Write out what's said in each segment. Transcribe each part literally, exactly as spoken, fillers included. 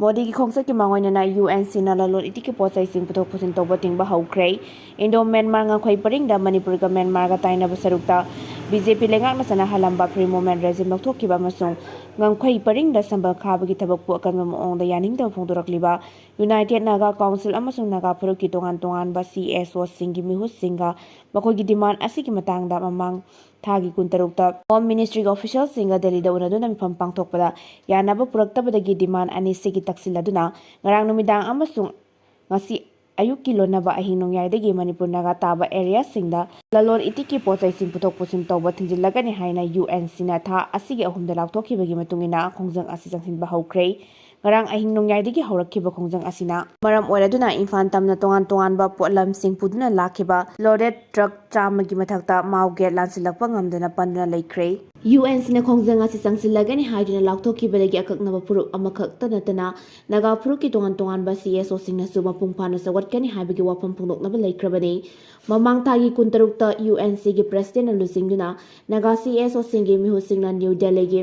ꯃꯣꯗꯤꯒꯤ ꯈꯣꯡꯆꯠꯀꯤ ꯃꯥꯡꯑꯣꯏꯅꯅ U N ꯁꯤꯅ ꯂꯂꯣꯟ ꯏꯇꯤꯛꯀꯤ ꯄꯣꯠ ꯆꯩꯁꯤꯡ ꯄꯨꯊꯣꯛ ꯄꯨꯁꯤꯟ ꯇꯧꯕ ꯊꯤꯡꯕ ꯍꯧꯈ꯭ꯔꯦ꯫ ꯏꯟꯗꯣ ꯃ꯭ꯌꯥꯟꯃꯥꯔ ꯉꯝꯈꯩ ꯄꯔꯤꯡꯗ ꯃꯅꯤꯄꯨꯔꯒ ꯃ꯭ꯌꯥꯟꯃꯥꯔꯒ ꯇꯥꯏꯅꯕ ꯁꯔꯨꯛꯇ ꯕꯤ ꯖꯦ ꯄꯤ ꯂꯩꯉꯥꯛꯅ ꯆꯠꯅꯍꯜꯂꯝꯕ Free Movement Regime ꯂꯧꯊꯣꯛꯈꯤꯕ ꯑꯃꯁꯨꯡ ꯉꯝꯈꯩ ꯄꯔꯤꯡꯗ ꯁꯝꯕꯜ ꯈꯥꯕꯒꯤ ꯊꯕꯛꯄꯨ ꯑꯀꯟꯕ ꯃꯑꯣꯡꯗ ꯌꯥꯅꯤꯡꯗꯕ ꯐꯣꯡꯗꯣꯔꯛꯂꯤꯕ United Naga Council ꯑꯃꯁꯨꯡ ꯅꯥꯒꯥ ꯐꯨꯔꯨꯞꯀꯤ ꯇꯣꯉꯥꯟ ꯇꯣꯉꯥꯟꯕ ꯁꯤ ꯑꯦꯁ ꯑꯣꯁꯤꯡꯒꯤ ꯃꯤꯍꯨꯠꯁꯤꯡꯒ ꯃꯈꯣꯏꯒꯤ demand ꯑꯁꯤꯒꯤ ꯃꯇꯥꯡꯗ ꯃꯃꯥꯡ ꯊꯥꯒꯤ ꯀꯨꯟꯇꯔꯨꯛꯇ Home Ministryꯒꯤ officialꯁꯤꯡꯒ ꯗꯦꯜꯂꯤꯗ ꯎꯅꯗꯨꯅ ꯃꯤꯐꯝ ꯄꯥꯡꯊꯣꯛꯄꯗ ꯌꯥꯅꯕ ꯄꯨꯔꯛꯇꯕꯗꯒꯤ demand ꯑꯅꯤꯁꯤꯒꯤ ꯇꯛꯁꯤꯜꯂꯗꯨꯅ ꯉꯔꯥꯡ ꯅꯨꯃꯤꯗꯥꯡ ꯑꯃꯁꯨꯡ ꯉꯁꯤ ꯑꯌꯨꯛꯀꯤ ꯂꯣꯟꯅꯕ ꯑꯍꯤꯡ ꯅꯣꯡꯌꯥꯏꯗꯒꯤ ꯃꯅꯤꯄꯨꯔ ꯅꯥꯒꯥ ꯇꯥꯕ areaꯁꯤꯡꯗ ꯂꯂꯣꯟ ꯏꯇꯤꯛꯀꯤ ꯄꯣꯠ ꯆꯩꯁꯤꯡ ꯄꯨꯊꯣꯛ ꯄꯨꯁꯤꯟ ꯇꯧꯕ ꯊꯤꯡꯖꯤꯜꯂꯒꯅꯤ ꯍꯥꯏꯅ ꯌꯨ ꯑꯦꯟ ꯁꯤꯅ ꯊꯥ ꯑꯁꯤꯒꯤ ꯑꯍꯨꯝꯗ ꯂꯥꯎꯊꯣꯛꯈꯤꯕꯒꯤ ꯃꯇꯨꯡ ꯏꯟꯅ ꯈꯣꯡꯖꯪ ꯑꯁꯤ ꯆꯪꯁꯤꯟꯕ ꯍꯧꯈ꯭ꯔꯦ꯫ ꯉꯔꯥꯡ ꯑꯍꯤꯡ ꯅꯣꯡꯌꯥꯏꯗꯒꯤ ꯍꯧꯔꯛꯈꯤꯕ ꯈꯣꯡꯖꯪ ꯑꯁꯤꯅ ꯃꯔꯝ ꯑꯣꯏꯔꯗꯨꯅ ꯏꯝꯐꯥꯜ ꯇꯝꯅ ꯇꯣꯉꯥꯟ ꯇꯣꯉꯥꯟꯕ ꯄꯣꯠꯂꯝꯁꯤꯡ ꯄꯨꯗꯨꯅ ꯂꯥꯛꯈꯤꯕ loaded truck ꯆꯥꯝꯃꯒꯤ ꯃꯊꯛꯇ ꯃꯥꯎ gate ꯂꯥꯟꯁꯤꯜꯂꯛꯄ ꯉꯝꯗꯅ ꯄꯟꯗꯨꯅ ꯂꯩꯈ꯭ꯔꯦ꯫ ꯌꯨ ꯑꯦꯟ ꯁꯤꯅ ꯈꯣꯡꯖꯪ ꯑꯁꯤ ꯆꯪꯁꯤꯜꯂꯒꯅꯤ ꯍꯥꯏꯗꯨꯅ ꯂꯥꯎꯊꯣꯛꯈꯤꯕꯗꯒꯤ ꯑꯀꯛꯅꯕ ꯐꯨꯔꯨꯞ ꯑꯃꯈꯛꯇ ꯅꯠꯇꯅ ꯅꯥꯒꯥ ꯐꯨꯔꯨꯞꯀꯤ ꯇꯣꯉꯥꯟ ꯇꯣꯉꯥꯟꯕ ꯁꯤ ꯑꯦꯁ ꯑꯣꯁꯤꯡꯅꯁꯨ ꯃꯄꯨꯡ ꯐꯥꯅ ꯁꯧꯒꯠꯀꯅꯤ ꯍꯥꯏꯕꯒꯤ ꯋꯥꯐꯝ ꯐꯣꯡꯗꯣꯛꯅꯕ ꯂꯩꯈ꯭ꯔꯕꯅꯤ꯫ ꯃꯃꯥꯡ ꯊꯥꯒꯤ ꯀꯨꯟꯇꯔꯨꯛꯇ ꯌꯨ ꯑꯦꯟ ꯁꯤꯒꯤ presidentꯅ ꯂꯨꯆꯤꯡꯗꯨꯅ ꯅꯥꯒꯥ ꯁꯤ ꯑꯦꯁ ꯑꯣꯁꯤꯡꯒꯤ ꯃꯤꯍꯨꯠꯁꯤꯡꯅ ꯅ꯭ꯌꯨ ꯗꯦꯜꯂꯤꯒꯤ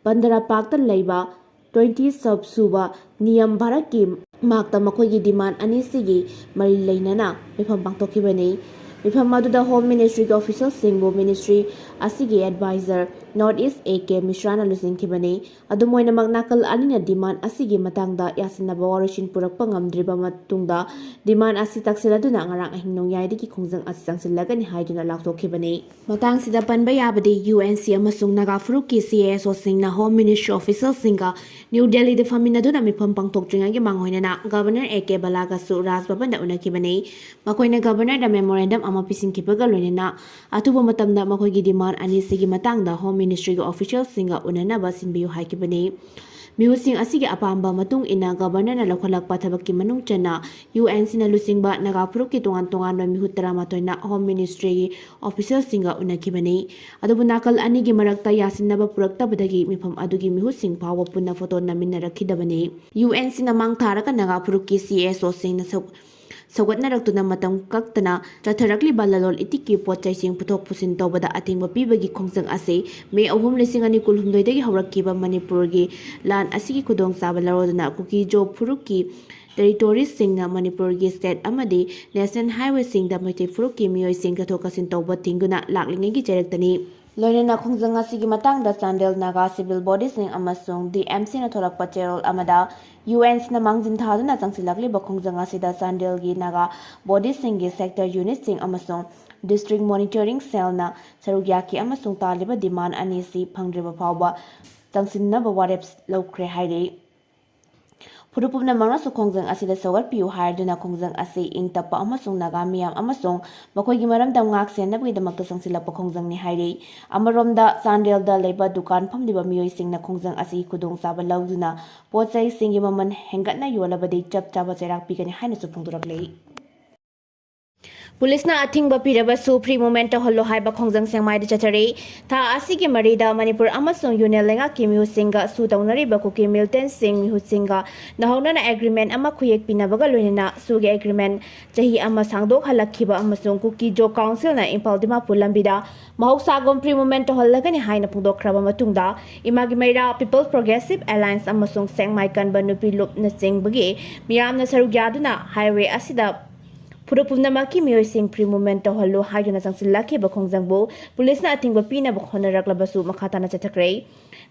ꯕꯟꯗꯔ ꯄꯥꯔꯛꯇ ꯂꯩꯕ twenty sub ꯁꯨꯕ ꯅꯤꯌꯝ ꯚꯥꯔꯠꯀꯤ ꯃꯥꯛꯇ ꯃꯈꯣꯏꯒꯤ demand ꯑꯅꯤꯁꯤꯒꯤ ꯃꯔꯤ ꯂꯩꯅꯅ ꯃꯤꯐꯝ ꯄꯥꯡꯊꯣꯛꯈꯤꯕꯅꯤ꯫ ꯃꯤꯐꯝ ꯑꯗꯨꯗ Home Ministryꯒꯤ officialꯁꯤꯡꯕꯨ ministry ꯑꯁꯤꯒꯤ advisor North East A K ꯃꯤꯁ꯭ꯔꯥꯅ ꯂꯨꯆꯤꯡꯈꯤꯕꯅꯤ꯫ ꯑꯗꯨꯝ ꯑꯣꯏꯅꯃꯛ, ꯅꯥꯀꯜ ꯑꯅꯤꯅ demand ꯑꯁꯤꯒꯤ ꯃꯇꯥꯡꯗ ꯌꯥꯁꯤꯟꯅꯕ ꯋꯥꯔꯣꯏꯁꯤꯟ ꯄꯨꯔꯛꯄ ꯉꯝꯗ꯭ꯔꯤꯕ ꯃꯇꯨꯡꯗ demand ꯑꯁꯤ ꯇꯛꯁꯤꯜꯂꯗꯨꯅ ꯉꯔꯥꯡ ꯑꯍꯤꯡ ꯅꯣꯡꯌꯥꯏꯗꯒꯤ ꯈꯣꯡꯖꯪ ꯑꯁꯤ ꯆꯪꯁꯤꯜꯂꯒꯅꯤ ꯍꯥꯏꯗꯨꯅ ꯂꯥꯎꯊꯣꯛꯈꯤꯕꯅꯤ꯫ ꯃꯇꯥꯡꯁꯤꯗ ꯄꯟꯕ ꯌꯥꯕꯗꯤ, ꯌꯨ ꯑꯦꯟ ꯁꯤ ꯑꯃꯁꯨꯡ ꯅꯥꯒꯥ ꯐꯨꯔꯨꯞꯀꯤ ꯁꯤ ꯑꯦꯁ ꯑꯣꯁꯤꯡꯅ Home Ministry officialꯁꯤꯡꯒ ꯅ꯭ꯌꯨ ꯗꯦꯜꯂꯤꯗ ꯐꯝꯃꯤꯟꯅꯗꯨꯅ ꯃꯤꯐꯝ ꯄꯥꯡꯊꯣꯛꯇ꯭ꯔꯤꯉꯩꯒꯤ ꯃꯥꯡꯑꯣꯏꯅꯅ Governor ꯑꯦ ꯀꯦ ꯕꯂꯥꯒꯁꯨ ꯔꯥꯖ ꯚꯕꯟꯗ ꯎꯅꯈꯤꯕꯅꯤ꯫ ꯃꯈꯣꯏꯅ Governorꯗ memorandum ꯑꯃ ꯄꯤꯁꯤꯟꯈꯤꯕꯒ ꯂꯣꯏꯅꯅ ꯑꯊꯨꯕ ꯃꯇꯝꯗ ꯃꯈꯣꯏꯒꯤ demand ꯑꯅꯤꯁꯤꯒꯤ ꯃꯇꯥꯡꯗ Home Ministryꯒꯤ officialꯁꯤꯡꯒ ꯎꯅꯅꯕ ꯁꯤꯟꯕꯤꯌꯨ ꯍꯥꯏꯈꯤꯕꯅꯤ꯫ ꯃꯤꯍꯨꯠꯁꯤꯡ ꯑꯁꯤꯒꯤ ꯑꯄꯥꯝꯕ ꯃꯇꯨꯡ ꯏꯟꯅ Governorꯅ ꯂꯧꯈꯠꯂꯛꯄ ꯊꯕꯛꯀꯤ ꯃꯅꯨꯡ ꯆꯟꯅ ꯌꯨ ꯑꯦꯟ ꯁꯤꯅ ꯂꯨꯆꯤꯡꯕ ꯅꯥꯒꯥ ꯐꯨꯔꯨꯞꯀꯤ ꯇꯣꯉꯥꯟ ꯇꯣꯉꯥꯟꯕ ꯃꯤꯍꯨꯠ ꯇꯔꯥꯃꯥꯊꯣꯏꯅ Home Ministryꯒꯤ officialꯁꯤꯡꯒ ꯎꯅꯈꯤꯕꯅꯤ꯫ ꯑꯗꯨꯕꯨ ꯅꯥꯀꯜ ꯑꯅꯤꯒꯤ ꯃꯔꯛꯇ ꯌꯥꯁꯤꯟꯅꯕ ꯄꯨꯔꯛꯇꯕꯗꯒꯤ ꯃꯤꯐꯝ ꯑꯗꯨꯒꯤ ꯃꯤꯍꯨꯠꯁꯤꯡ ꯐꯥꯎꯕ ꯄꯨꯟꯅ photo ꯅꯝꯃꯤꯟꯅꯔꯛꯈꯤꯗꯕꯅꯤ꯫ ꯌꯨ ꯑꯦꯟ ꯁꯤꯅ ꯃꯥꯡ ꯊꯥꯔꯒ ꯅꯥꯒꯥ ꯐꯨꯔꯨꯞꯀꯤ ꯁꯤ ꯑꯦꯁ ꯑꯣꯁꯤꯡꯅ ꯁꯧ-, ꯁꯧꯒꯠꯅꯔꯛꯇꯨꯅ ꯃꯇꯝ ꯀꯛꯇꯅ ꯆꯠꯊꯔꯛꯂꯤꯕ ꯂꯂꯣꯟ ꯏꯇꯤꯛꯀꯤ ꯄꯣꯠ ꯆꯩꯁꯤꯡ ꯄꯨꯊꯣꯛ ꯄꯨꯁꯤꯟ ꯇꯧꯕꯗ ꯑꯊꯤꯡꯕ ꯄꯤꯕꯒꯤ ꯈꯣꯡꯖꯪ ꯑꯁꯤ ꯃꯦ ꯑꯍꯨꯝ ꯂꯤꯁꯤꯡ ꯑꯅꯤ ꯀꯨꯟꯍꯨꯝꯗꯣꯏꯗꯒꯤ ꯍꯧꯔꯛꯈꯤꯕ ꯃꯅꯤꯄꯨꯔꯒꯤ ꯂꯥꯟ ꯑꯁꯤꯒꯤ ꯈꯨꯗꯣꯡꯆꯥꯕ ꯂꯧꯔꯗꯨꯅ ꯀꯨꯀꯤ-ꯖꯣ ꯐꯨꯔꯨꯞꯀꯤ ꯇꯦꯔꯤꯇꯣꯔꯤꯁꯁꯤꯡꯅ ꯃꯅꯤꯄꯨꯔꯒꯤ ꯁ꯭ꯇꯦꯠ ꯑꯃꯗꯤ ꯅꯦꯁꯅꯦꯜ ꯍꯥꯏꯋꯦꯁꯤꯡꯗ ꯃꯩꯇꯩ ꯐꯨꯔꯨꯞꯀꯤ ꯃꯤꯑꯣꯏꯁꯤꯡ ꯆꯠꯊꯣꯛ ꯆꯠꯁꯤꯟ ꯇꯧꯕ ꯊꯤꯡꯗꯨꯅ ꯂꯥꯛꯂꯤꯉꯩꯒꯤ ꯆꯩꯔꯛꯇꯅꯤ꯫ ꯂꯣꯏꯅꯅ ꯈꯣꯡꯖꯪ ꯑꯁꯤꯒꯤ ꯃꯇꯥꯡꯗ ꯆꯥꯟꯗꯦꯜ ꯅꯥꯒꯥ ꯁꯤꯚꯤꯜ ꯕꯣꯗꯤꯁꯤꯡ ꯑꯃꯁꯨꯡ ꯗꯤ ꯑꯦꯝ ꯁꯤꯅ ꯊꯣꯛꯂꯛꯄ ꯆꯦꯔꯣꯜ ꯑꯃꯗ ꯌꯨ ꯑꯦꯟ ꯁꯤꯅ ꯃꯥꯡꯖꯤꯟ ꯊꯥꯗꯨꯅ ꯆꯪꯁꯤꯜꯂꯛꯂꯤꯕ ꯈꯣꯡꯖꯪ ꯑꯁꯤꯗ ꯆꯥꯟꯗꯦꯜꯒꯤ ꯅꯥꯒꯥ ꯕꯣꯗꯤꯁꯤꯡꯒꯤ ꯁꯦꯛꯇꯔ ꯌꯨꯅꯤꯠꯁꯤꯡ ꯑꯃꯁꯨꯡ ꯗꯤꯁꯇ꯭ꯔꯤꯛ ꯃꯣꯅꯤꯇꯔꯤꯡ ꯁꯦꯜꯅ ꯁꯔꯨꯛ ꯌꯥꯈꯤ ꯑꯃꯁꯨꯡ ꯇꯥꯜꯂꯤꯕ ꯗꯤꯃꯥꯟ ꯑꯅꯤꯁꯤ ꯐꯪꯗ꯭ꯔꯤꯕ ꯐꯥꯎꯕ ꯆꯪꯁꯤꯟꯅꯕ ꯋꯥꯔꯦꯞ ꯂꯧꯈ꯭ꯔꯦ ꯍꯥꯏꯔꯤ꯫ ꯐꯨꯔꯨꯞ ꯄꯨꯝꯅꯃꯛꯅꯁꯨ ꯈꯣꯡꯖꯪ ꯑꯁꯤꯗ ꯁꯧꯒꯠꯄꯤꯌꯨ ꯍꯥꯏꯗꯨꯅ ꯈꯣꯡꯖꯪ ꯑꯁꯤ ꯏꯪ ꯇꯞꯄ ꯑꯃꯁꯨꯡ ꯅꯥꯒꯥ ꯃꯤꯌꯥꯝ ꯑꯃꯁꯨꯡ ꯃꯈꯣꯏꯒꯤ ꯃꯔꯝꯗꯝ ꯉꯥꯛ ꯁꯦꯟꯅꯕꯒꯤꯗꯃꯛꯇ ꯆꯪꯁꯤꯜꯂꯛꯄ ꯈꯣꯡꯖꯪꯅꯤ ꯍꯥꯏꯔꯤ꯫ ꯑꯃꯔꯣꯝꯗ ꯆꯥꯟꯗꯦꯜꯗ ꯂꯩꯕ ꯗꯨꯀꯥꯟ ꯐꯝꯂꯤꯕ ꯃꯤꯑꯣꯏꯁꯤꯡꯅ ꯈꯣꯡꯖꯪ ꯑꯁꯤꯒꯤ ꯈꯨꯗꯣꯡꯆꯥꯕ ꯂꯧꯗꯨꯅ ꯄꯣꯠ ꯆꯩꯁꯤꯡꯒꯤ ꯃꯃꯜ ꯍꯦꯟꯒꯠꯅ ꯌꯣꯜꯂꯕꯗꯤ ꯆꯞ ꯆꯥꯕ ꯆꯩꯔꯥꯛ ꯄꯤꯒꯅꯤ ꯍꯥꯏꯅꯁꯨ ꯐꯣꯡꯗꯣꯔꯛꯂꯤ꯫ ꯄꯨꯂꯤꯁꯅ ꯑꯊꯤꯡꯕ ꯄꯤꯔꯕꯁꯨ ꯐ꯭ꯔꯤ ꯃꯨꯚꯃꯦꯟ ꯇꯧꯍꯜꯂꯣ ꯍꯥꯏꯕ ꯈꯣꯡꯖꯪ ꯁꯦꯛꯃꯥꯏꯗ ꯆꯠꯊꯔꯤ꯫ ꯊꯥ ꯑꯁꯤꯒꯤ ꯃꯔꯤꯗ ꯃꯅꯤꯄꯨꯔ ꯑꯃꯁꯨꯡ ꯌꯨꯅꯤꯌꯟ ꯂꯩꯉꯥꯛꯀꯤ ꯃꯤꯍꯨꯠꯁꯤꯡꯒ ꯁꯨ ꯇꯧꯅꯔꯤꯕ ꯀꯨꯀꯤ ꯃꯤꯂꯤꯇꯦꯟꯠꯁꯤꯡ ꯃꯤꯍꯨꯠꯁꯤꯡꯒ ꯅꯧꯍꯧꯅꯅ ꯑꯦꯒ꯭ꯔꯤꯃꯦꯟ ꯑꯃ ꯈꯨꯌꯦꯛ ꯄꯤꯅꯕꯒ ꯂꯣꯏꯅꯅ ꯁꯨꯒꯤ ꯑꯦꯒ꯭ꯔꯤꯃꯦꯟ ꯆꯍꯤ ꯑꯃ ꯁꯥꯡꯗꯣꯛꯍꯜꯂꯛꯈꯤꯕ ꯑꯃꯁꯨꯡ ꯀꯨꯀꯤ-ꯖꯣ ꯀꯥꯎꯟꯁꯤꯜꯅ ꯏꯝꯐꯥꯜ ꯗꯤꯃꯥꯄꯨꯔ ꯂꯝꯕꯤꯗ ꯃꯍꯧꯁꯥꯒꯨꯝ ꯐ꯭ꯔꯤ ꯃꯨꯚꯃꯦꯟ ꯇꯧꯍꯜꯂꯒꯅꯤ ꯍꯥꯏꯅ ꯐꯣꯡꯗꯣꯛꯈ꯭ꯔꯕ ꯃꯇꯨꯡꯗ ꯏꯃꯥꯒꯤ ꯃꯩꯔꯥ, ꯄꯤꯄꯜꯁ ꯄ꯭ꯔꯣꯒ꯭ꯔꯦꯁꯤꯚ ꯑꯦꯂꯥꯏꯟꯁ ꯑꯃꯁꯨꯡ ꯁꯦꯛꯃꯥꯏ ꯀꯟꯕ ꯅꯨꯄꯤ ꯂꯨꯞꯅꯆꯤꯡꯕꯒꯤ ꯃꯤꯌꯥꯝꯅ ꯁꯔꯨꯛ ꯌꯥꯗꯨꯅ ꯍꯥꯏꯋꯦ ꯑꯁꯤꯗ ꯐꯨꯔꯨꯞ ꯄꯨꯝꯅꯃꯛꯀꯤ ꯃꯤꯑꯣꯏꯁꯤꯡ ꯐ꯭ꯔꯤ ꯃꯨꯚꯃꯦꯟ ꯇꯧꯍꯜꯂꯨ ꯍꯥꯏꯗꯨꯅ ꯆꯪꯁꯤꯜꯂꯛꯈꯤꯕ ꯈꯣꯡꯖꯪꯕꯨ ꯄꯨꯂꯤꯁꯅ ꯑꯊꯤꯡꯕ ꯄꯤꯅꯕ ꯍꯣꯠꯅꯔꯛꯂꯕꯁꯨ ꯃꯈꯥ ꯇꯥꯅ ꯆꯠꯊꯈ꯭ꯔꯦ꯫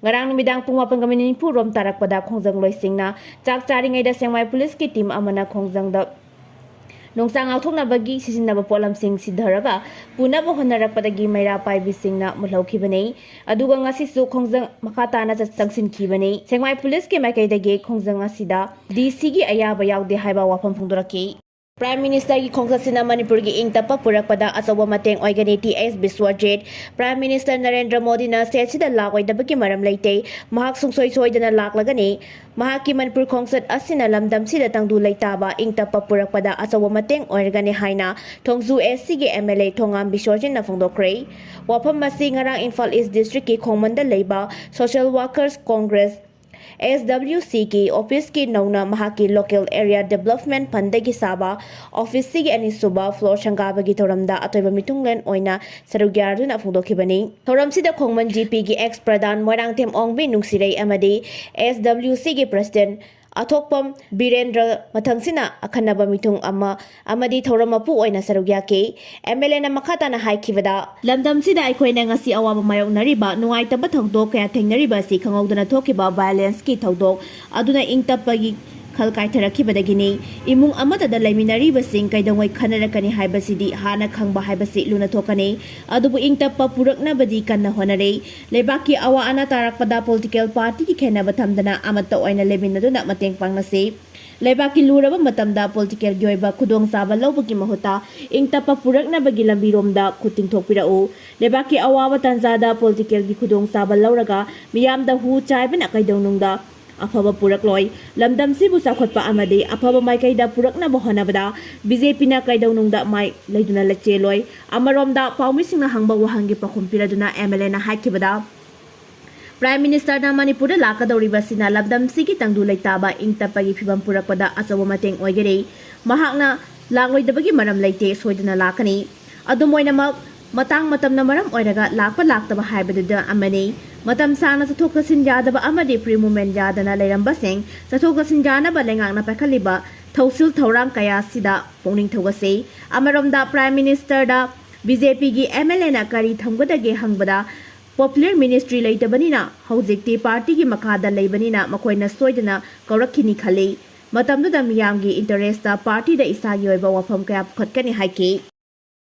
ꯉꯔꯥꯡ ꯅꯨꯃꯤꯗꯥꯡ ꯄꯨꯡ ꯃꯥꯄꯟꯒ ꯃꯤꯅꯤꯠ ꯅꯤꯐꯨ ꯔꯣꯝ ꯇꯥꯔꯛꯄꯗ ꯈꯣꯡꯖꯪꯂꯣꯏꯁꯤꯡꯅ ꯆꯥꯛ ꯆꯥꯔꯤꯉꯩꯗ ꯁꯦꯛꯃꯥꯏ ꯄꯨꯂꯤꯁꯀꯤ ꯇꯤꯝ ꯑꯃꯅ ꯈꯣꯡꯖꯪꯗ ꯅꯣꯡꯆꯥꯛ ꯉꯥꯛꯊꯣꯛꯅꯕꯒꯤ ꯁꯤꯖꯤꯟꯅꯕ ꯄꯣꯠꯂꯝꯁꯤꯡ ꯁꯤꯊꯔꯒ ꯄꯨꯅꯕ ꯍꯣꯠꯅꯔꯛꯄꯗꯒꯤ ꯃꯩꯔꯥ ꯄꯥꯏꯕꯤꯁꯤꯡꯅ ꯃꯨꯜꯍꯧꯈꯤꯕꯅꯤ꯫ ꯑꯗꯨꯒ ꯉꯁꯤꯁꯨ ꯈꯣꯡꯖꯪ ꯃꯈꯥ ꯇꯥꯅ ꯆꯠ-, ꯆꯪꯁꯤꯟꯈꯤꯕꯅꯤ꯫ ꯁꯦꯛꯃꯥꯏ ꯄꯨꯂꯤꯁꯀꯤ ꯃꯥꯏꯀꯩꯗꯒꯤ ꯈꯣꯡꯖꯪ ꯑꯁꯤꯗ ꯗꯤ ꯁꯤꯒꯤ ꯑꯌꯥꯕ ꯌꯥꯎꯗꯦ ꯍꯥꯏꯕ ꯋꯥꯐꯝ ꯐꯣꯡꯗꯣꯔꯛꯈꯤ꯫ ꯄ꯭ꯔꯥꯏꯝ ꯃꯤꯅꯤꯁꯇꯔꯒꯤ ꯈꯣꯡꯆꯠꯁꯤꯅ ꯃꯅꯤꯄꯨꯔꯒꯤ ꯏꯪ ꯇꯞꯄ ꯄꯨꯔꯛꯄꯗ ꯑꯆꯧꯕ ꯃꯇꯦꯡ ꯑꯣꯏꯒꯅꯤ, T H Biswajit. Prime minister Narendra ꯃꯣꯗꯤꯅ ꯁ꯭ꯇꯦꯠꯁꯤꯗ ꯂꯥꯛꯑꯣꯏꯗꯕꯒꯤ ꯃꯔꯝ ꯂꯩꯇꯦ꯫ ꯃꯍꯥꯛ ꯁꯨꯡꯁꯣꯏ ꯁꯣꯏꯗꯅ ꯂꯥꯛꯂꯒꯅꯤ꯫ ꯃꯍꯥꯛꯀꯤ ꯃꯅꯤꯄꯨꯔ ꯈꯣꯡꯆꯠ ꯑꯁꯤꯅ ꯂꯝꯗꯝꯁꯤꯗ ꯇꯪꯗꯨ ꯂꯩꯇꯥꯕ ꯏꯪ ꯇꯞꯄ ꯄꯨꯔꯛꯄꯗ ꯑꯆꯧꯕ ꯃꯇꯦꯡ ꯑꯣꯏꯔꯒꯅꯤ ꯍꯥꯏꯅ ꯊꯣꯡꯖꯨ ꯑꯦꯁ ꯁꯤꯒꯤ ꯑꯦꯝ ꯑꯦꯜ ꯑꯦ ꯊꯣꯉꯥꯝ ꯕꯤꯁ꯭ꯋꯖꯤꯠꯅ ꯐꯣꯡꯗꯣꯛꯈ꯭ꯔꯦ꯫ ꯋꯥꯐꯝ ꯑꯁꯤ ꯉꯔꯥꯡ ꯏꯝꯐꯥꯜ ꯏꯁ꯭ꯠ ꯗꯤꯁꯇ꯭ꯔꯤꯛꯀꯤ ꯈꯣꯡꯃꯟꯗ ꯂꯩꯕ ꯁꯣꯁꯤꯌꯦꯜ ꯋꯥꯔꯀꯔꯁ ꯀꯣꯡꯒ꯭ꯔꯦꯁ ꯑꯦꯁ ꯗꯕ꯭ꯂꯤꯎ ꯁꯤꯒꯤ ꯑꯣꯐꯤꯁꯀꯤ ꯅꯧꯅ ꯃꯍꯥꯛꯀꯤ Local Area Development Fundꯗꯒꯤ ꯁꯥꯕ ꯑꯣꯐꯤꯁꯁꯤꯒꯤ ꯑꯅꯤꯁꯨꯕ floor ꯁꯪꯒꯥꯕꯒꯤ ꯊꯧꯔꯝꯗ ꯑꯇꯣꯏꯕ ꯃꯤꯊꯨꯡꯂꯦꯟ ꯑꯣꯏꯅ ꯁꯔꯨꯛ ꯌꯥꯗꯨꯅ ꯐꯣꯡꯗꯣꯛꯈꯤꯕꯅꯤ꯫ ꯊꯧꯔꯝꯁꯤꯗ ꯈꯣꯡꯃꯟ ꯖꯤ ꯄꯤꯒꯤ ex ꯄ꯭ꯔꯙꯥꯟ ꯃꯣꯏꯔꯥꯡꯊꯦꯝ ꯑꯣꯡꯕꯤ ꯅꯨꯡꯁꯤꯔꯩ ꯑꯃꯗꯤ ꯑꯦꯁ ꯗꯕ꯭ꯂꯤꯎ ꯁꯤꯒꯤ president ꯑꯊꯣꯛꯄꯝ ꯕꯤꯔꯦꯟꯗ꯭ꯔ ꯃꯊꯪꯁꯤꯅ ꯑꯈꯟꯅꯕ ꯃꯤꯊꯨꯡ ꯑꯃ ꯑꯃꯗꯤ ꯊꯧꯔꯝ ꯃꯄꯨ ꯑꯣꯏꯅ ꯁꯔꯨꯛ ꯌꯥꯈꯤ꯫ ꯑꯦꯝ ꯑꯦꯜ ꯑꯦꯅ ꯃꯈꯥ ꯇꯥꯅ ꯍꯥꯏꯈꯤꯕꯗ, ꯂꯝꯗꯝꯁꯤꯗ ꯑꯩꯈꯣꯏꯅ ꯉꯁꯤ ꯑꯋꯥꯕ ꯃꯥꯌꯣꯛꯅꯔꯤꯕ, ꯅꯨꯡꯉꯥꯏꯇꯕ ꯊꯧꯗꯣꯛ ꯀꯌꯥ ꯊꯦꯡꯅꯔꯤꯕ ꯑꯁꯤ ꯈꯪꯍꯧꯗꯅ ꯊꯣꯛꯈꯤꯕ violenceꯀꯤ ꯊꯧꯗꯣꯛ ꯑꯗꯨꯅ ꯏꯪ ꯇꯞꯄꯒꯤ ꯈꯜ ꯀꯥꯏꯊꯔꯛꯈꯤꯕꯗꯒꯤꯅꯤ꯫ ꯏꯃꯨꯡ ꯑꯃꯠꯇꯗ ꯂꯩꯃꯤꯟꯅꯔꯤꯕꯁꯤꯡ ꯀꯩꯗꯧꯉꯩ ꯈꯠꯅꯔꯛꯀꯅꯤ ꯍꯥꯏꯕꯁꯤꯗꯤ ꯍꯥꯟꯅ ꯈꯪꯕ ꯍꯥꯏꯕꯁꯤ ꯂꯨꯅ ꯊꯣꯛꯀꯅꯤ꯫ ꯑꯗꯨꯕꯨ ꯏꯪ ꯇꯞꯄ ꯄꯨꯔꯛꯅꯕꯗꯤ ꯀꯟꯅ ꯍꯣꯠꯅꯔꯤ꯫ ꯂꯩꯕꯥꯛꯀꯤ ꯑꯋꯥ ꯑꯅꯥ ꯇꯥꯔꯛꯄꯗ political partyꯒꯤ ꯈꯦꯟꯅꯕ ꯊꯝꯗꯅ ꯑꯃꯠꯇ ꯑꯣꯏꯅ ꯂꯩꯃꯤꯟꯅꯗꯨꯅ ꯃꯇꯦꯡ ꯄꯥꯡꯅꯁꯤ꯫ ꯂꯩꯕꯥꯛꯀꯤ ꯂꯨꯔꯕ ꯃꯇꯝꯗ political ꯑꯣꯏꯕ ꯈꯨꯗꯣꯡꯆꯥꯕ ꯂꯧꯕꯒꯤ ꯃꯍꯨꯠꯇ ꯏꯪ ꯇꯞꯄ ꯄꯨꯔꯛꯅꯕꯒꯤ ꯂꯝꯕꯤꯔꯣꯝꯗ ꯈꯨꯠ ꯇꯤꯡꯊꯣꯛꯄꯤꯔꯛꯎ꯫ ꯂꯩꯕꯥꯛꯀꯤ ꯑꯋꯥꯕ ꯇꯥꯟꯖꯥꯗ politicalꯒꯤ ꯈꯨꯗꯣꯡꯆꯥꯕ ꯂꯧꯔꯒ ꯃꯤꯌꯥꯝꯗ ꯍꯨ ꯆꯥꯏꯕꯅ ꯀꯩꯗꯧꯅꯨꯡꯗ ꯑꯐꯕ ꯄꯨꯔꯛꯂꯣꯏ꯫ ꯂꯝꯗꯝꯁꯤꯕꯨ ꯆꯥꯎꯈꯠꯄ ꯑꯃꯗꯤ ꯑꯐꯕ ꯃꯥꯏꯀꯩꯗ ꯄꯨꯔꯛꯅꯕ ꯍꯣꯠꯅꯕꯗ BJPꯅ ꯀꯩꯗꯧꯅꯨꯡꯗ ꯃꯥꯏ ꯂꯩꯗꯨꯅ ꯆꯦꯜꯂꯣꯏ꯫ ꯑꯃꯔꯣꯝꯗ ꯄꯥꯎꯃꯤꯁꯤꯡꯅ ꯍꯪꯕ ꯋꯥꯍꯪꯒꯤ ꯄꯥꯎꯈꯨꯝ ꯄꯤꯔꯗꯨꯅ MLAꯅ ꯍꯥꯏꯈꯤꯕꯗ, Prime Ministerꯅ ꯃꯅꯤꯄꯨꯔꯗ ꯂꯥꯛꯀꯗꯧꯔꯤꯕꯁꯤꯅ ꯂꯝꯗꯝꯁꯤꯒꯤ ꯇꯪꯗꯨ ꯂꯩꯇꯥꯕ ꯏꯪ ꯇꯞꯄꯒꯤ ꯐꯤꯕꯝ ꯄꯨꯔꯛꯄꯗ ꯑꯆꯧꯕ ꯃꯇꯦꯡ ꯑꯣꯏꯒꯅꯤ꯫ ꯃꯍꯥꯛꯅ ꯂꯥꯛꯂꯣꯏꯗꯕꯒꯤ ꯃꯔꯝ ꯂꯩꯇꯦ, ꯁꯣꯏꯗꯅ ꯂꯥꯛꯀꯅꯤ꯫ ꯑꯗꯨꯝ ꯑꯣꯏꯅꯃꯛ, ꯃꯇꯥꯡ ꯃꯇꯝꯅ ꯃꯔꯝ ꯑꯣꯏꯔꯒ ꯂꯥꯛꯄ ꯂꯥꯛꯇꯕ ꯍꯥꯏꯕꯗꯨꯗ ꯑꯃꯅꯤ꯫ ꯃꯇꯝ ꯁꯥꯡꯅ ꯆꯠꯊꯣꯛ ꯆꯠꯁꯤꯟ ꯌꯥꯗꯕ ꯑꯃꯗꯤ free movement ꯌꯥꯗꯅ ꯂꯩꯔꯝꯕꯁꯤꯡ ꯆꯠꯊꯣꯛ ꯆꯠꯁꯤꯟ ꯌꯥꯅꯕ ꯂꯩꯉꯥꯛꯅ ꯄꯥꯏꯈꯠꯂꯤꯕ ꯊꯧꯁꯤꯜ ꯊꯧꯔꯥꯡ ꯀꯌꯥꯁꯤꯗ ꯄꯨꯛꯅꯤꯡ ꯊꯧꯒꯠꯁꯤ꯫ ꯑꯃꯔꯣꯝꯗ, Prime Ministerꯗ BJPꯒꯤ MLAꯅ ꯀꯔꯤ ꯊꯝꯒꯗꯒꯦ ꯍꯪꯕꯗ, Popular Ministry ꯂꯩꯇꯕꯅꯤꯅ, ꯍꯧꯖꯤꯛꯇꯤ partyꯒꯤ ꯃꯈꯥꯗ ꯂꯩꯕꯅꯤꯅ ꯃꯈꯣꯏꯅ ꯁꯣꯏꯗꯅ ꯀꯧꯔꯛꯈꯤꯅꯤ ꯈꯜꯂꯤ꯫ ꯃꯇꯝꯗꯨꯗ ꯃꯤꯌꯥꯝꯒꯤ interestꯇ partyꯗ ꯏꯁꯥꯒꯤ ꯑꯣꯏꯕ ꯋꯥꯐꯝ ꯀꯌꯥ ꯄꯨꯈꯠꯀꯅꯤ ꯍꯥꯏꯈꯤ꯫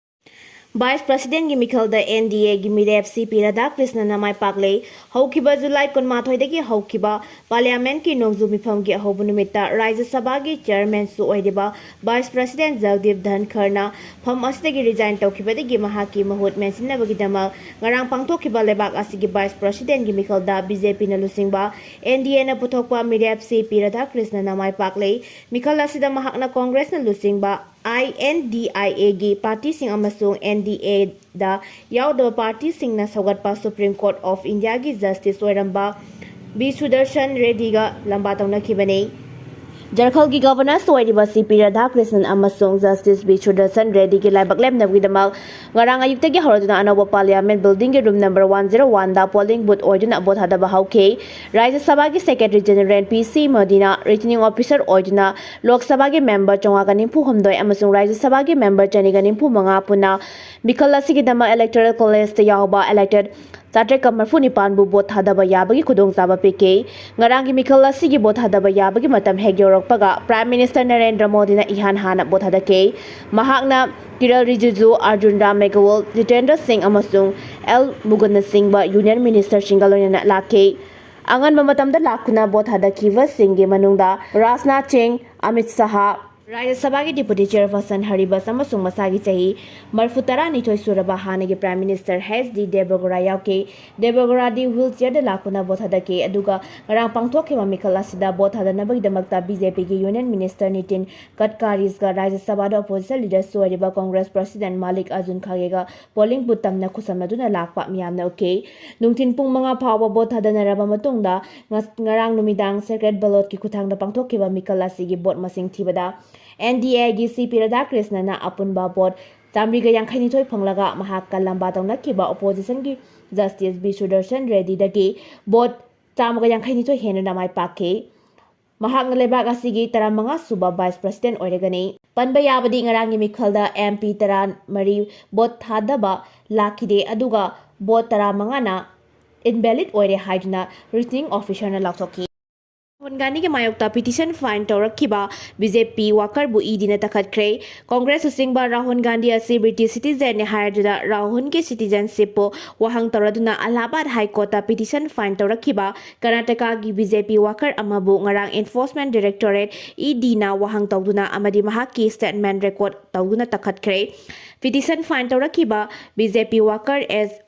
Vice Presidentꯒꯤ ꯃꯤꯈꯜꯗ NDAꯒꯤ ꯃꯤꯔꯦꯞ ꯁꯤ ꯄꯤ ꯔꯥꯙꯥꯀ꯭ꯔꯤꯁꯅꯅ ꯃꯥꯏ ꯄꯥꯛꯂꯦ꯫ ꯍꯧꯈꯤꯕ July ꯀꯨꯟꯃꯥꯊꯣꯏꯗꯒꯤ ꯍꯧꯈꯤꯕ Parliamentꯀꯤ ꯅꯣꯡꯖꯨ ꯃꯤꯐꯝꯒꯤ ꯑꯍꯧꯕ ꯅꯨꯃꯤꯠꯇ ꯔꯥꯖ꯭ꯌ ꯁꯚꯥꯒꯤ Chairmanꯁꯨ ꯑꯣꯏꯔꯤꯕ Vice President ꯖꯒꯗꯤꯞ ꯙꯟꯈꯔꯅ ꯐꯝ ꯑꯁꯤꯗꯒꯤ resign ꯇꯧꯈꯤꯕꯗꯒꯤ ꯃꯍꯥꯛꯀꯤ ꯃꯍꯨꯠ ꯃꯦꯟꯁꯤꯟꯅꯕꯒꯤꯗꯃꯛ ꯉꯔꯥꯡ ꯄꯥꯡꯊꯣꯛꯈꯤꯕ ꯂꯩꯕꯥꯛ ꯑꯁꯤꯒꯤ Vice Presidentꯒꯤ ꯃꯤꯈꯜꯗ BJPꯅ ꯂꯨꯆꯤꯡꯕ NDAꯅ ꯄꯨꯊꯣꯛꯄ ꯃꯤꯔꯦꯞ ꯁꯤ ꯄꯤ ꯔꯥꯙꯥꯀ꯭ꯔꯤꯁꯅꯅ ꯃꯥꯏ ꯄꯥꯛꯂꯦ꯫ ꯃꯤꯈꯜ ꯑꯁꯤꯗ ꯃꯍꯥꯛꯅ Congressꯅ ꯂꯨꯆꯤꯡꯕ INDIAꯒꯤ partyꯁꯤꯡ ꯑꯃꯁꯨꯡ NDAꯗ ꯌꯥꯎꯗꯕ partyꯁꯤꯡꯅ ꯁꯧꯒꯠꯄ Supreme Court of Indiaꯒꯤ Justice ꯑꯣꯏꯔꯝꯕ ꯕꯤ ꯁꯨꯗꯔꯁꯟ ꯔꯦꯗꯤꯒ ꯂꯝꯕꯥ ꯇꯧꯅꯈꯤꯕꯅꯤ꯫ ꯖꯔꯈꯜꯒꯤ ꯒꯚꯔꯅꯔꯁ ꯑꯣꯏꯔꯤꯕ ꯁꯤ ꯄꯤ ꯔꯥꯙꯥꯀ꯭ꯔꯤꯁꯅꯟ ꯑꯃꯁꯨꯡ ꯖꯁꯇꯤꯁ ꯕꯤ ꯁꯨꯗꯔꯁꯟ ꯔꯦꯗꯤꯒꯤ ꯂꯥꯏꯕꯛ ꯂꯦꯞꯅꯕꯒꯤꯗꯃꯛ ꯉꯔꯥꯡ ꯑꯌꯨꯛꯇꯒꯤ ꯍꯧꯔꯗꯨꯅ ꯑꯅꯧꯕ ꯄꯥꯔꯂꯤꯌꯥꯃꯦꯟ ꯕꯤꯜꯗꯤꯡꯒꯤ ꯔꯨꯝ ꯅꯝꯕꯔ ꯋꯥꯟ ꯖꯤꯔꯣ ꯋꯥꯟꯗ ꯄꯣꯂꯤꯡ ꯕꯨꯊ ꯑꯣꯏꯗꯨꯅ ꯚꯣꯠ ꯊꯥꯗꯕ ꯍꯧꯈꯤ꯫ ꯔꯥꯖ꯭ꯌ ꯁꯚꯥꯒꯤ ꯁꯦꯀ꯭ꯔꯦꯇꯔꯤ ꯖꯦꯅꯔꯦꯜ ꯄꯤ ꯁꯤ ꯃꯣꯗꯤꯅ ꯔꯤꯇꯔꯅꯤꯡ ꯑꯣꯐꯤꯁꯥꯔ ꯑꯣꯏꯗꯨꯅ ꯂꯣꯛ ꯁꯚꯥꯒꯤ ꯃꯦꯝꯕꯔ ꯆꯥꯝꯃꯉꯥꯒ ꯅꯤꯐꯨ ꯍꯨꯝꯗꯣꯏ ꯑꯃꯁꯨꯡ ꯔꯥꯖ꯭ꯌ ꯁꯚꯥꯒꯤ ꯃꯦꯝꯕꯔ ꯆꯅꯤꯒ ꯅꯤꯐꯨ ꯃꯉꯥ ꯄꯨꯟꯅ ꯃꯤꯈꯜ ꯑꯁꯤꯒꯤꯗꯃꯛ ꯏꯂꯦꯛꯇꯣꯔꯦꯜ ꯀꯣꯂꯦꯖꯇ ꯌꯥꯎꯕ ꯏꯂꯦꯛꯇꯦꯗ ꯆꯥꯇ꯭ꯔꯦꯠꯀ ꯃꯔꯤꯐꯨ ꯅꯤꯄꯥꯟꯕꯨ ꯚꯣꯠ ꯊꯥꯗꯕ ꯌꯥꯕꯒꯤ ꯈꯨꯗꯣꯡꯆꯥꯕ ꯄꯤꯈꯤ꯫ ꯉꯔꯥꯡꯒꯤ ꯃꯤꯈꯜ ꯑꯁꯤꯒꯤ ꯚꯣꯠ ꯊꯥꯗꯕ ꯌꯥꯕꯒꯤ ꯃꯇꯝ ꯍꯦꯛ ꯌꯧꯔꯛꯄꯒ ꯄ꯭ꯔꯥꯏꯝ ꯃꯤꯅꯤꯁꯇꯔ ꯅꯔꯦꯟꯗ꯭ꯔ ꯃꯣꯗꯤꯅ ꯏꯍꯥꯟ ꯍꯥꯟꯅ ꯚꯣꯠ ꯊꯥꯗꯈꯤ꯫ ꯃꯍꯥꯛꯅ ꯀꯤꯔꯟ ꯔꯤꯖꯤꯖꯨ, ꯑꯔꯖꯨꯟ ꯔꯥꯝ ꯃꯦꯘꯋꯥꯜ, ꯖꯤꯇꯦꯟꯗ꯭ꯔ ꯁꯤꯡ ꯑꯃꯁꯨꯡ ꯑꯦꯜ ꯃꯨꯒꯨꯟꯅ ꯆꯤꯡꯕ ꯌꯨꯅꯤꯌꯟ ꯃꯤꯅꯤꯁꯇꯔꯁꯤꯡꯒ ꯂꯣꯏꯅꯅ ꯂꯥꯛꯈꯤ꯫ ꯑꯉꯟꯕ ꯃꯇꯝꯗ ꯂꯥꯛꯇꯨꯅ ꯚꯣꯠ ꯊꯥꯗꯈꯤꯕꯁꯤꯡꯒꯤ ꯃꯅꯨꯡꯗ ꯔꯥꯖꯅꯥꯊ ꯁꯤꯡ, ꯑꯃꯤꯠ ꯁꯥꯍ, ꯔꯥꯖ꯭ꯌ ꯁꯚꯥꯒꯤ ꯗꯤꯄꯨꯇꯤ ꯆꯤꯌꯔꯄꯔꯁꯟ ꯍꯔꯤꯕꯁ ꯑꯃꯁꯨꯡ ꯃꯁꯥꯒꯤ ꯆꯍꯤ ꯃꯔꯤꯐꯨ ꯇꯔꯥꯅꯤꯊꯣꯏ ꯁꯨꯔꯕ ꯍꯥꯟꯅꯒꯤ ꯄ꯭ꯔꯥꯏꯝ ꯃꯤꯅꯤꯁꯇꯔ ꯑꯩꯆ ꯗꯤ ꯗꯦꯕꯒꯧꯔꯥ ꯌꯥꯎꯈꯤ꯫ ꯗꯦꯕꯒꯧꯔꯥꯗꯤ ꯋꯤꯜ ꯆꯤꯌꯔꯗ ꯂꯥꯛꯇꯨꯅ ꯚꯣꯠ ꯊꯥꯗꯈꯤ, ꯑꯗꯨꯒ ꯉꯔꯥꯡ ꯄꯥꯡꯊꯣꯛꯈꯤꯕ ꯃꯤꯈꯜ ꯑꯁꯤꯗ ꯚꯣꯠ ꯊꯥꯗꯅꯕꯒꯤꯗꯃꯛꯇ ꯕꯤ ꯖꯦ ꯄꯤꯒꯤ ꯌꯨꯅꯤꯌꯟ ꯃꯤꯅꯤꯁꯇꯔ ꯅꯤꯇꯤꯟ ꯒꯗꯀꯥꯔꯤꯁꯒ ꯔꯥꯖ꯭ꯌ ꯁꯚꯥꯗ ꯑꯣꯄꯣꯖꯤꯁꯟ ꯂꯤꯗꯔꯁꯨ ꯑꯣꯏꯔꯤꯕ ꯀꯣꯡꯒ꯭ꯔꯦꯁ ꯄ꯭ꯔꯁꯤꯗꯦꯟꯠ ꯃꯥꯂꯤꯛ ꯑꯔꯖꯨꯟ ꯈꯥꯒꯦꯒ ꯄꯣꯂꯤꯡ ꯕꯨꯊ ꯇꯝꯅ ꯈꯨꯠꯁꯝꯅꯗꯨꯅ ꯂꯥꯛꯄ ꯃꯤꯌꯥꯝꯅ ꯎꯈꯤ꯫ ꯅꯨꯡꯊꯤꯜ ꯄꯨꯡ ꯃꯉꯥ ꯐꯥꯎꯕ ꯚꯣꯠ ꯊꯥꯗꯅꯔꯕ ꯃꯇꯨꯡꯗ ꯉ-, ꯉꯔꯥꯡ ꯅꯨꯃꯤꯗꯥꯡ ꯁꯦꯀ꯭ꯔꯦꯠ ꯕꯦꯂꯣꯠꯀꯤ ꯈꯨꯠꯊꯥꯡꯗ ꯄꯥꯡꯊꯣꯛꯈꯤꯕ ꯃꯤꯈꯜ ꯑꯁꯤꯒꯤ ꯚꯣꯠ ꯃꯁꯤꯡ ꯊꯤꯕꯗ ꯑꯦꯟ ꯗꯤ ꯑꯦꯒꯤ ꯁꯤ ꯄꯤ ꯔꯥꯙꯥꯀ꯭ꯔꯤꯁꯅꯟꯅ ꯑꯄꯨꯟꯕ ꯚꯣꯠ ꯆꯥꯃꯔꯤꯒ ꯌꯥꯡꯈꯩꯅꯤꯊꯣꯏ ꯐꯪꯂꯒ ꯃꯍꯥꯛꯀ ꯂꯝꯕꯥ ꯇꯧꯅꯈꯤꯕ ꯑꯣꯄꯣꯖꯤꯁꯟꯒꯤ ꯖꯁꯇꯤꯁ ꯕꯤ ꯁꯨꯗꯔꯁꯟ ꯔꯦꯗꯤꯗꯒꯤ ꯚꯣꯠ ꯆꯥꯝꯃꯒ ꯌꯥꯡꯈꯩꯅꯤꯊꯣꯏ ꯍꯦꯟꯗꯨꯅ ꯃꯥꯏ ꯄꯥꯛꯈꯤ꯫ ꯃꯍꯥꯛꯅ ꯂꯩꯕꯥꯛ ꯑꯁꯤꯒꯤ ꯇꯔꯥꯃꯉꯥ ꯁꯨꯕ ꯚꯥꯏꯁ ꯄ꯭ꯔꯁꯤꯗꯦꯟꯠ ꯑꯣꯏꯔꯒꯅꯤ꯫ ꯄꯟꯕ ꯌꯥꯕꯗꯤ ꯉꯔꯥꯡꯒꯤ ꯃꯤꯈꯜꯗ ꯑꯦꯝ ꯄꯤ ꯇꯔꯥꯃꯔꯤ ꯚꯣꯠ ꯊꯥꯗꯕ ꯂꯥꯛꯈꯤꯗꯦ, ꯑꯗꯨꯒ ꯚꯣꯠ ꯇꯔꯥꯃꯉꯥꯅ ꯏꯟꯚꯦꯂꯤꯗ ꯑꯣꯏꯔꯦ ꯍꯥꯏꯗꯨꯅ ꯔꯤꯇꯔꯅꯤꯡ ꯑꯣꯐꯤꯁꯥꯔꯅ ꯂꯥꯎꯊꯣꯛꯈꯤ꯫ ꯔꯥꯍꯨꯜ ꯒꯥꯟꯙꯤꯒꯤ ꯃꯥꯌꯣꯛꯇ ꯄꯤꯇꯤꯁꯟ ꯐꯥꯏꯜ ꯇꯧꯔꯛꯈꯤꯕ ꯕꯤ ꯖꯦ ꯄꯤ ꯋꯥꯀꯔꯕꯨ ꯏ ꯗꯤꯅ ꯇꯛꯈꯠꯈ꯭ꯔꯦ꯫ ꯀꯣꯡꯒ꯭ꯔꯦꯁ ꯂꯨꯆꯤꯡꯕ ꯔꯥꯍꯨꯜ ꯒꯥꯟꯙꯤ ꯑꯁꯤ ꯕ꯭ꯔꯤꯇꯤꯁ ꯁꯤꯇꯤꯖꯦꯟꯅꯤ ꯍꯥꯏꯔꯗꯨꯅ ꯔꯥꯍꯨꯜꯒꯤ ꯁꯤꯇꯤꯖꯦꯟꯁꯤꯞꯄꯨ ꯋꯥꯍꯪ ꯇꯧꯔꯗꯨꯅ ꯑꯂꯥꯍꯥꯕꯥꯗ ꯍꯥꯏ ꯀꯣꯔꯠꯇ ꯄꯤꯇꯤꯁꯟ ꯐꯥꯏꯜ ꯇꯧꯔꯛꯈꯤꯕ ꯀꯔꯅꯥꯇꯀꯥꯒꯤ ꯕꯤ ꯖꯦ ꯄꯤ ꯋꯥꯀꯔ ꯑꯃꯕꯨ ꯉꯔꯥꯡ ꯏꯟꯐꯣꯔꯁꯃꯦꯟꯠ ꯗꯥꯏꯔꯦꯛꯇꯣꯔꯦꯠ ꯏ ꯗꯤꯅ ꯋꯥꯍꯪ ꯇꯧꯗꯨꯅ ꯑꯃꯗꯤ ꯃꯍꯥꯛꯀꯤ ꯁ꯭ꯇꯦꯠꯃꯦꯟꯠ ꯔꯦꯀꯣꯔꯗ ꯇꯧꯗꯨꯅ ꯇꯛꯈꯠꯈ꯭ꯔꯦ꯫ ꯄꯤꯇꯤꯁꯟ ꯐꯥꯏꯜ ꯇꯧꯔꯛꯈꯤꯕ ꯕꯤ ꯖꯦ ꯄꯤ ꯋꯥꯀꯔ ꯑꯦꯁ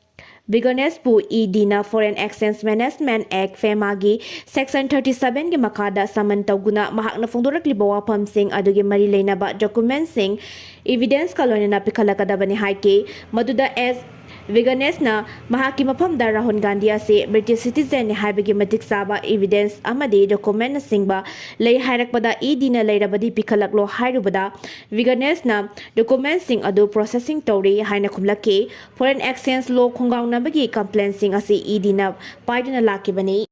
ꯕꯤꯒꯅꯦꯁꯄꯨ ꯏ ꯗꯤꯅ ꯐꯣꯔꯦꯟ ꯑꯦꯛꯁꯆꯦꯟꯖ ꯃꯦꯅꯦꯖꯃꯦꯟꯠ ꯑꯦꯛꯠ, ꯐꯦꯃꯥꯒꯤ ꯁꯦꯛꯁꯟ ꯊꯥꯔꯇꯤ ꯁꯚꯦꯟꯒꯤ ꯃꯈꯥꯗ ꯁꯃꯟ ꯇꯧꯗꯨꯅ ꯃꯍꯥꯛꯅ ꯐꯣꯡꯗꯣꯔꯛꯂꯤꯕ ꯋꯥꯐꯝꯁꯤꯡ ꯑꯗꯨꯒꯤ ꯃꯔꯤ ꯂꯩꯅꯕ ꯗꯣꯀꯨꯃꯦꯟꯠꯁꯤꯡ ꯏꯚꯤꯗꯦꯟꯁꯀ ꯂꯣꯏꯅꯅ ꯄꯤꯈꯠꯂꯛꯀꯗꯕꯅꯤ ꯍꯥꯏꯈꯤ꯫ ꯃꯗꯨꯗ ꯑꯦꯁ ꯚꯤꯒꯅꯦꯁꯅ ꯃꯍꯥꯛꯀꯤ ꯃꯐꯝꯗ ꯔꯥꯍꯨꯜ ꯒꯥꯟꯙꯤ ꯑꯁꯤ British citizenꯅꯤ ꯍꯥꯏꯕꯒꯤ ꯃꯇꯤꯛ ꯆꯥꯕ evidence ꯑꯃꯗꯤ documentꯅꯆꯤꯡꯕ ꯂꯩ ꯍꯥꯏꯔꯛꯄꯗ, EDꯅ ꯂꯩꯔꯕꯗꯤ ꯄꯤꯈꯠꯂꯛꯂꯣ ꯍꯥꯏꯔꯨꯕꯗ, ꯚꯤꯒꯅꯦꯁꯅ documentꯁꯤꯡ ꯑꯗꯨ processing ꯇꯧꯔꯤ ꯍꯥꯏꯅ ꯈꯨꯝꯂꯛꯈꯤ꯫ Foreign exchange law ꯈꯣꯡꯒꯥꯎꯅꯕꯒꯤ complaintꯁꯤꯡ ꯑꯁꯤ EDꯅ ꯄꯥꯏꯗꯨꯅ ꯂꯥꯛꯈꯤꯕꯅꯤ꯫